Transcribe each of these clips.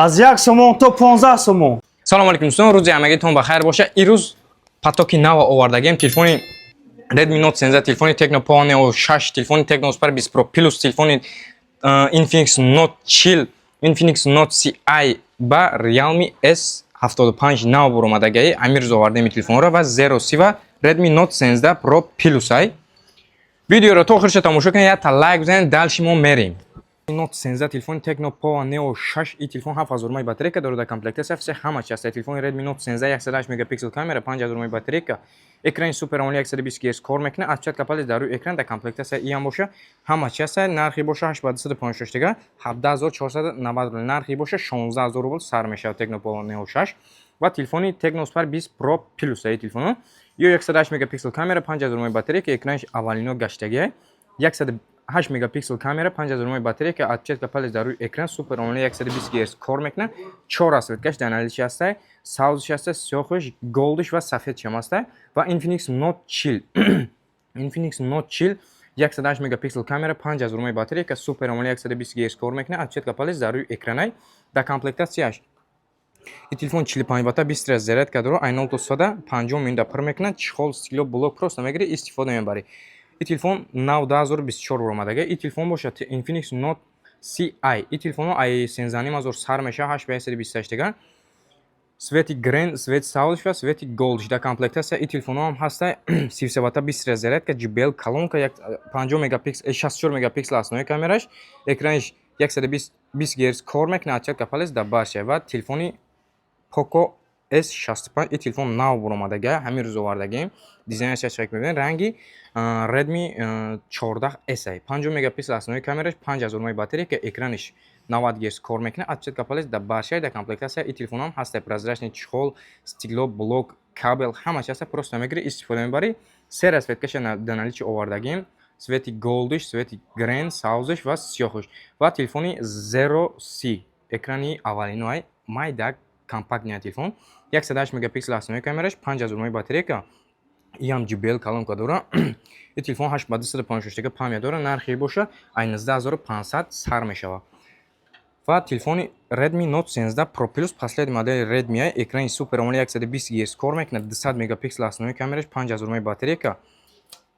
Аз 1 сомон то 15 сомон. Салом алейкум, дӯстон, рӯзи ҳамагитон ба хайр боша. Ирӯз потоки нава овардагем: телефони Redmi Note 13, телефони Tecno Pova Neo 6, телефони Tecno Spark 20 Pro Plus, телефони Infinix Note 40, Infinix Note Ci ба Realme S75 нав буромадагаи. Ҳамин рӯз овардем ин телефонро ва Zero C ва Redmi Note 13 Pro Plus ай. Видеоро то охирша тамошо кунед, якта лайк бизанед, дальше мо мерем. Note 13, телефони Tecno Pova Neo 6, и телефон 7000 мАh батарейка дорад, дар комплектация все ҳама чи аст. Телефони Redmi Note 13, 108 мегапиксел камера, 5000 мАh батарейка, экрани Super AMOLED, 120 Гц кор мекунад, отпечатка палец дар рӯи экран, дар комплектация иам боша, ҳама чи аст. Нархи боша 8 ба 256 дига 17 490 рубл, нархи боша 16 000 рубл сар мешавад Tecno Pova Neo 6. Ва телефони Tecno Spark 20 Pro Plus, ай телефоно ё 108 мегапиксел камера, 5000 мАh батарейка, экранаш аввалино гаштагиай, 108 мегапиксел камера, 5000 мАh батарейка, отпечатка палец дар рӯи экран, Super AMOLED, 120 Гц кор мекунад. Чор расцветкаш дар наличии ҳастай: сабзш ҳаста, сиёҳш, голдш ва сафедшам ҳастай. Ва Infinix Note 40, Infinix Note 40, 108 мегапиксел камера, 5000 мАh батарейка, Super AMOLED, 120 Гц кор мекунад, отпечатка палец дар рӯи экранай, дар комплектацияш и телефон 45 ватта быстрая зарядка дорад, ай 0 то 100 50 минута пур мекунад. Чехол, стекло, блок просто мегирӣ, истифода мебарӣ. И телефон нав 2024 омадага. И телефон бошад Infinix Note Ci. И телефонҳо ай 13 500 сар мешавад, 8 ба 128 дига, цвети green, цвет сабзш ва цвети голдш дар комплектация. И телефонҳо ҳам ҳаста, 33 ватта быстрая зарядка, JBL колонка, 50 мегапиксел, 64 мегапиксел основной камераш, экраниш 120 Гц кор мекунад, отпечатка палец дар барша. Ва телефони Poco S65, и телефон нав буромадага, ҳамин рӯз овардагем. Дизайнаш чак мебинед, ранги Redmi 14S ай, 50 мегапиксел основной камераш, 5000 мАh батарейка, экраниш 90 Гц кор мекунад, отпечатка палец дар баршаи, дар комплектация и телефонам ҳаста, прозрачный чехол, стекло, блок, кабел, ҳамаш ҳаста, просто мегирӣ, истифода мебарӣ. Се расцветкаша дар наличии овардагем: цвети голдиш, цвети green, сабзиш ва сиёҳиш. Ва телефони Zero C, экрани аввалиноай, майда, компактный телефон, 108 мегапиксел основной камераш, 5000 мАh батарейка, иам JBL колонка дора. И телефон 8 ба 256 память дора, нархи боша ай 19 500 сар мешавад. Ва телефони Redmi Note 13 Pro Plus, последний модели Redmi, экрани Super AMOLED, 120 Гц кор мекунад, 200 мегапиксел основной камераш, 5000 мАh батарейка,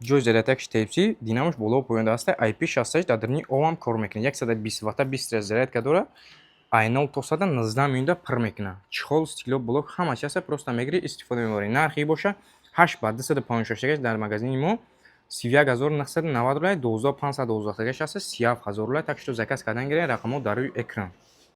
ҷои зарядкаш Type-C, динамош боло поён даста, IP66, дар даруни овам кор мекунад, 120 ватта быстрая зарядка дора, ай 0 то 100 19 минута пур мекунад. Чехол, стекло, блок, ҳамаш ҳаста, просто мегирӣ, истифода мебарӣ. Нархи боша 8 ба 256 дар магазини мо 31 990 рубл, 12 512 ҳаста, 37 000 рубл. Так что заказ кардан гиред, рақамҳо дар рӯи экран.